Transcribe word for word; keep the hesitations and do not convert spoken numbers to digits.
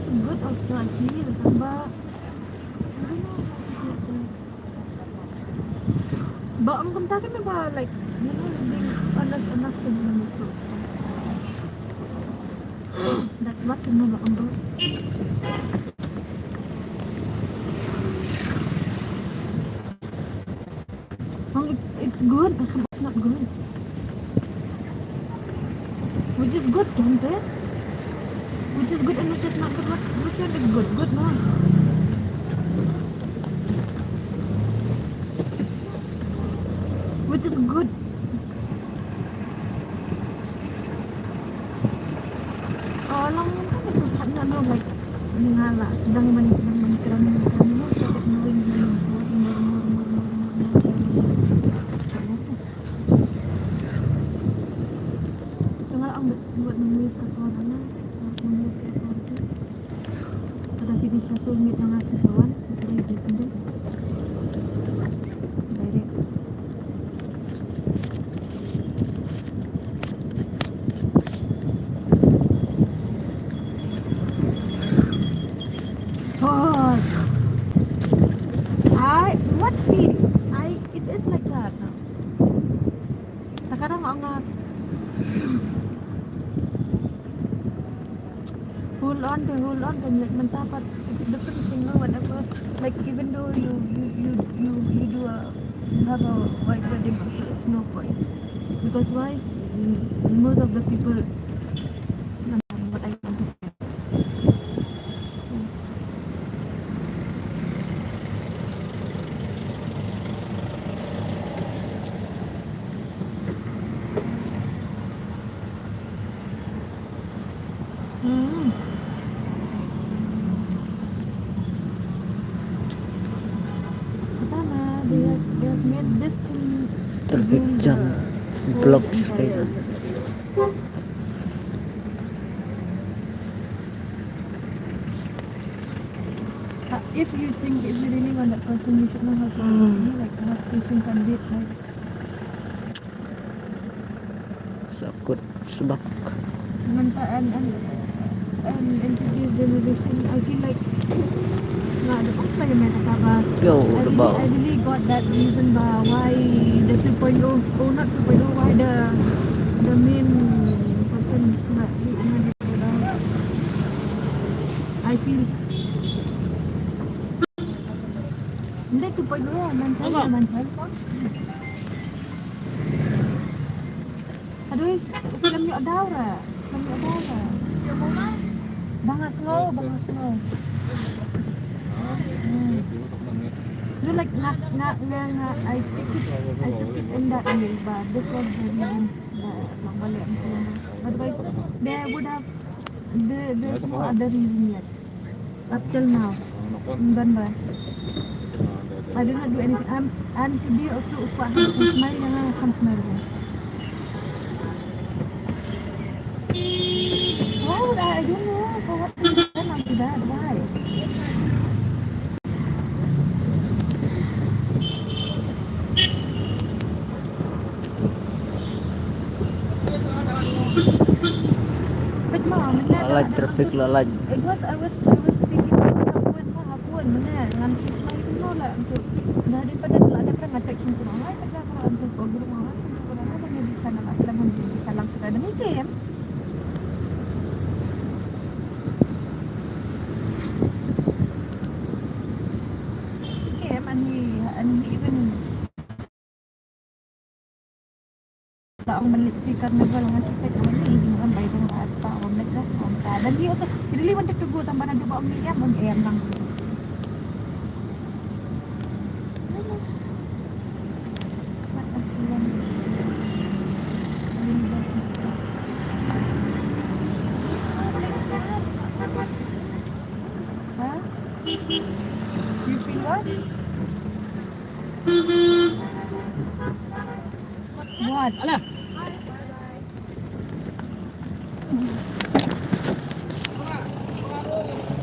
Good also, I feel, but I don't know. Ba ong kumta kan ba, like, you know, is being honest enough to be truthful. That's what you know ba ong. Well, it's, it's good, but it's not good. Which is good, can't it? Which is good and which is not good. What, which one is good? Good, no? Which is good. Oh, long kan sa pat na no, like, nga la sdang ban, sdang ban kren, kren, no, sa pat no, no, no, no, no. Tengah ang buat, buat menulis kat luar sana, buat menulis kat luar tu. Ada video satu minit yang aku lawan, ada yang pendek. Direct. Oh. I, what feel? I, it is like that. Kadang ong nga, hold on, hold on, kan, like, mynta pat it's different thing, no, whatever. Like, even though you, you, you, you, you do a, you have a white wedding also, it's no point. Because why? Mm, most of the people, what I understand. Hmm. Katana, they have, they have made this thing. Traffic jam blocks kayo. Uh, if you think, if you really want that person, you should know how to, you know, like, have patience and wait, like. Sakut sebab. Mynta and, and, and in today's generation, I feel like, nga da pang pala mynta ba. Yo, I really, I really got that reason ba why the two point oh, oh, not two point oh, why the, the main person, nga, nga, I feel. Hindi, two point oh, manchal, manchal. Aduh, uki lam ïoh daw ra. Lam ïoh daw ra. Ba nga sngew, ba nga sngew. Hmm. No, like, nga, nga, nga, nga, I took it, I took it in that way, but this was the reason that, like, balik. Otherwise, there would have, there, there's no other reason yet. Up till now. Ym don ba. I do not do anything. I'm, I'm today also u kwah ha ka smile, ïa nga ngam smile. Why would I? I don't know for what reason I do that. Why? Peit ma, mynne la lait traffic la lait. It was, I was, I was speaking to someone ma ha phone mynne, ngan shu smai kumno la, untuk da dei pat da la dep nga text kumno, hai pat da ka untuk ko group ma, kumno ka mynne bishan na aslam han bishan lang suda demi kem. Kem ani, ani even. La ong ban leit sha carnival, nga shu peit ong ni, i dang ong bai dang ba spa ong leit dah, ong ka. Dan he also, he really wanted to go, tang ba naduh ba ong ni ïa, ong em lang. What a silly. Huh? You feel what? What? Alah.